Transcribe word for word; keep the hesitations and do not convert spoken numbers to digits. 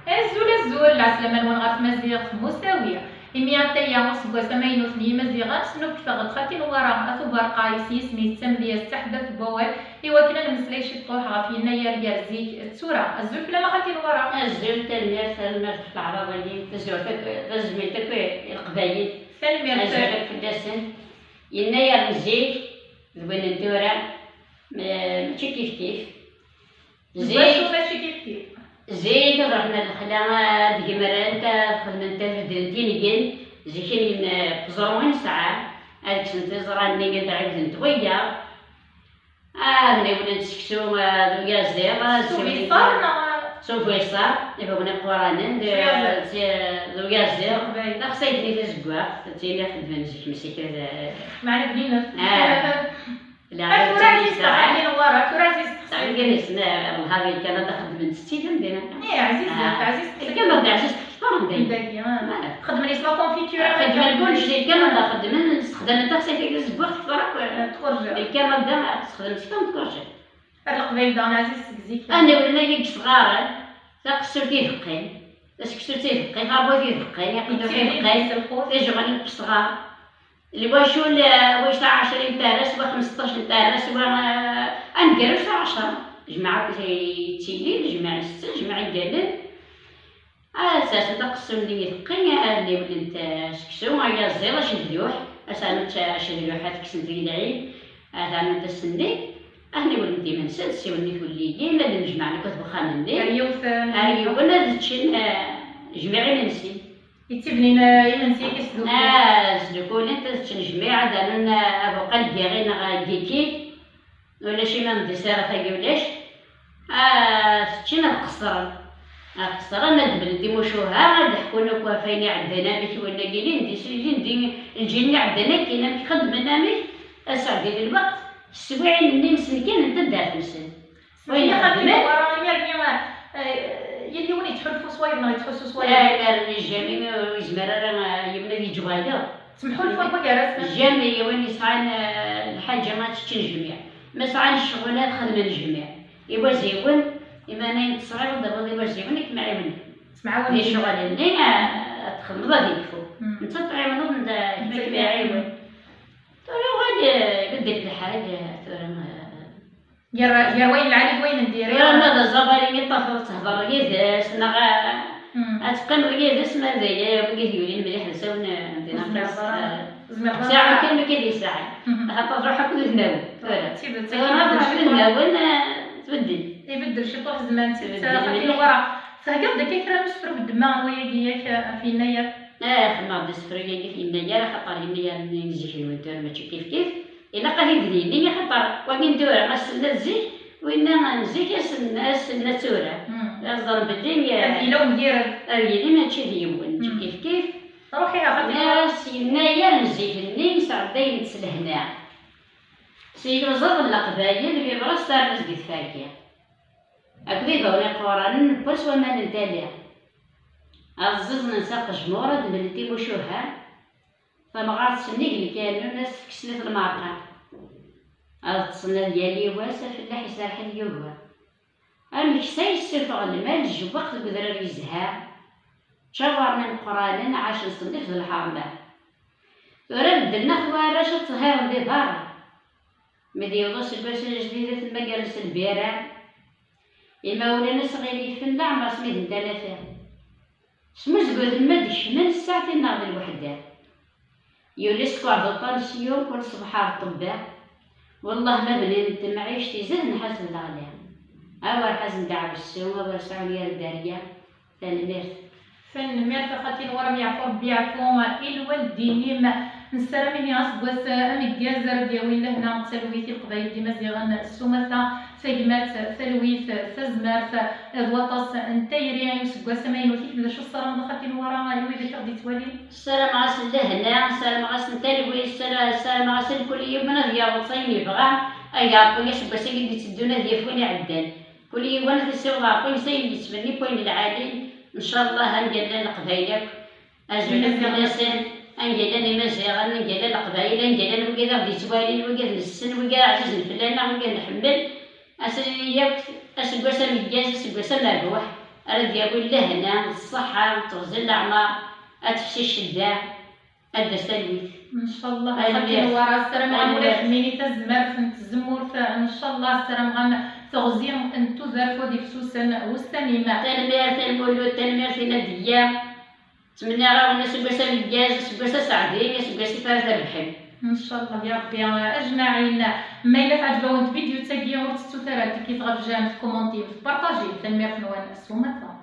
Azul, azul, lɛeslama-nwen ɣer tmaziɣt Musawi. Imi ataya useggas amaynut n Yimaziɣen, snubget-aɣ-d xalti Newwara At Uberqa, s yisem-is d tamedyazt d taḥeddadt n wawal, i wakken ad nemmeslay ciṭṭuḥ ɣef yennayer gar zik d tura. Azul fell-am a xalti Newwara. Azul, tanemmirt, tanemmirt ɣef leɛraḍ-agi, tazwart akk, tazmilt akk i Leqbayel. Tanemmirt. Azul akk fell-asen. Yennayer n zik d win n tura, ma-, mačči kif kif. Deg wacu mačči kif kif? Zik ad ruḥen ar lexla, ad gemrent, ad xedment, ad beddlent inegen. Zik-nni, eh, ẓru i nesɛa, ad kksent iẓra-nni, ad ɛiwdent wiyaḍ. Ah, ad ɛiwdent seksu, eh, d uyaziḍ, ah, s ubiṣar neɣ? S ubiṣar, ibawen iquranen, d, s uyaziḍ. D, d uyaziḍ. Taxsayt-nni tazeggaɣt, d tin i xedmen zik, msik, eh, meɛna bninet. Ah. La, tura Ɛziz, tura Ɛziz, tura Ɛziz. Tura Ɛziz, nehar kan ad xedmen s tilem dina. Eh, Ɛziz, ah. Ɛziz, kan ad Ɛziz tefṭer dina. Dagi, ah. Ah. Xedmen isma confiture, xedmen kullec, kan ad xedmen, sexdamen taxsayt-agi zewwaɣ tefṭer akk. Ah, txurǧ. Kan ad texdem s kan txurǧ. Ar Leqbayel daɣen Ɛziz seg zik. Anda wlin ay deg sɣaren, taqessult i teqqin, taseksu i teqqin, taṛbut i teqqin, iqedduḥ i teqqin, tijeɣlin n wesɣar. Lwacul, eh, wa yesɛa ɛecrin n tarras, wa xmesṭac n tarras, wa, eh, aneggaru yesɛa ɛecra. Jmaɛ akk yettili, jmaɛ isetten, jmaɛ iggallen. Ad sersen taqessult-nni i teqqin, ad niwlent, eh, seksu, ayaziḍ, acedluḥ, ad sɛunt acedluḥ, ad kksent di lɛid, ad ɛnunt ass-nni, ad niwlent imensi, ad siwlent i tulliyin, ad nnejmaɛen akk at wexxam-nni. Ar yiwet, eh, ar yiwen ad ččen, eh, jmiɛ imensi. Yettibnin, eh, imensi-agi s dukul. Ah, s dukul, anta teččen jmiɛ, ad rnun, eh, abuqal n yiɣi neɣ n yiki. Ulac iman d isara tagi ulac. Ah, teččen ad qeṣṣren. Ad qeṣṣren, ad d-mlen timucuha, ad d-ḥkun akk ɣef wayen iɛeddan, amek winna gilin, di, lin di, lǧil-nni iɛeddan akkin, amek xeddmen, amek, ad sɛeddin lweqt, swiɛin-nni msenkin n taddart-nsen. Wayen xaṭi xedmen. Wara imir-nni, eh, yal yiwen yettḥulfu s wayeḍ neɣ yettḥussu s wayeḍ. Eh, imir-nni jamais ur yezmir ara, eh, yiwen ad yeǧǧ wayeḍ. Ttmḥulfun gar-asen. Jamais yiwen yesɛan, eh, lḥaǧa ad teččen jmiɛ. Ma sɛan ccɣel ad xedmen jmiɛ. Iwaziwen, imanayen tesɛiḍ ad d-tawiḍ iwaziwen ad kem-ɛiwnen. Ttemɛawanen. Di ccɣel-nni, eh, ad txedmeḍ ad yekfu. Mm. Netta tɛiwneḍ, netta ad kem-iɛiwen. Tura uɣal, eh, ibeddel lḥal, eh, tura, eh, Gar, gar wayen lɛali d wayen n diri. Tura ma d aẓabal i mi tafeḍ ad tehḍeṛ yid-s, neɣ, mm, ad teqqimeḍ yid-s, ma d aya, wigi d yulin mliḥ d sawen, eh, din. Ur zmireḍ ara, eh, ur zmireḍ ara. Sɛiɣ kan wigi d yesɛan. Mhm. Axaṭer truḥ akk d udmawen. Tura. D tidet. Tura ma truḥ d udmawen, eh, tbeddel. Ibeddel ciṭuḥ zzman, d tidet. Tbeddel mliḥ. Wara, theggaḍ-d akka kra n usefru n ddemma wayagi yak, eh, ɣef yennayer? Eh, xedmeɣ-d asefru-yagi ɣef yennayer, axaṭer yennayer-nni n zik d win tura mačči kif kif. Ilaq ad t-id-nini, axaṭer wagi n tura, ass-nni d zik, winna n zik, ass-n-, ass-nni d tura. Mm. Ad ẓren belli, eh, ad yili umgired. Ad yili mačči d yiwen, mm, kif kif. Ruḥ ihi, xaṭi. Nniɣ-as yennayer n zik-nni sɛeddayen-t s lehna. S yiyuzaḍ n Leqbayel, bibras tarmest di tferki. Akked ibawen iquranen n wass waman n tali. Ad ẓẓiẓnen s aqejmur, ad mlen timucuha. Tamɣart sennig lkanun, ad s-fk snat lmerqa. Ad ṭṭsen ad yali wass, afellaḥ iserreḥ ad yugi. Ameksa yessufeɣ lmal, jewweq deg udrar yezha. Ččawaren imeqqranen, ɛacen s nnif d lḥerma. Tura beddlen at warrac ad ttḍhiren di berra. Mi d-yewweḍ useggas ajdid ad t-mmagren s lbira. Imawlan-is ɣilifen leɛmer smiden talata. Smuzguden ma d-kecmen ssaɛtin neɣ d lweḥda. Yuli sskeṛ d uṭansyu kul ṣṣbeḥ ar ṭṭebba. Wellah ma bnin temɛict izad nḥas d leɣla. Awer ḥazen ddeɛwessu, awer sɛun yir dderya. Tanemmirt. Tanemmirt a xalti Newwara, yeɛfu Rebbi, yeɛfu i lwaldin-im. Nessaram ihi aseggas ameggaz ara d-yawin lehna d talwit i Leqbayel d Imaziɣen s umata, tagmat, talwit, tazmert, d waṭas n tayri i useggas amaynut-ik. D acu tessarameḍ a xalti Newwara i widak i ɣ-d-yettwalin? Ssarameɣ-asen lehna, ssarameɣ-asen talwit, ssara-, ssarameɣ-asen lkul yiwen ad yaweḍ s ayen yebɣa, ad yeɛreq win aseggas-agi d-itteddun ad yaf win iɛeddan. Kul yiwen ad t-issiweḍ ɣer wayen s ayen yettmenni, wayen lɛali, ncallah, angal llan Leqbayel akk. Azul fell-asen, angal llan Imaziɣen, angal llan Leqbayel, angal llan wigad i ɣ-d-yettwalin, wigad nessen, wigad ɛzizen fell-aneɣ, wigad nḥemmel. Ad s-nini yakk aseggas ameggaz, aseggas amerbuḥ. Ara d-yawi lehna d ṣṣeḥḥa d teɣzi n leɛmer. Ad tefsi ccedda. Ad d-tas talwit. Ncallah. Xaṭi Nwara, ssarameɣ-am ula d tmini tazmert n tzemmurt. Ncallah, ssarameɣ-am teɣzi n tudert, wad ifsusen wussan-im. Tanemmirt a Lmulud, tanemmirt i Nadiya. Ttmenniɣ-awen aseggas ameggaz, aseggas aseɛdi, aseggas i ara trebḥem. Ncallah ya Rebbi ajmaɛin. Ma yella teɛǧeb-awen tvidyut-agi, ur tettut ara tikit ɣef jam, tkumantim, tpartajim. Tanemmirt-nwen s umata.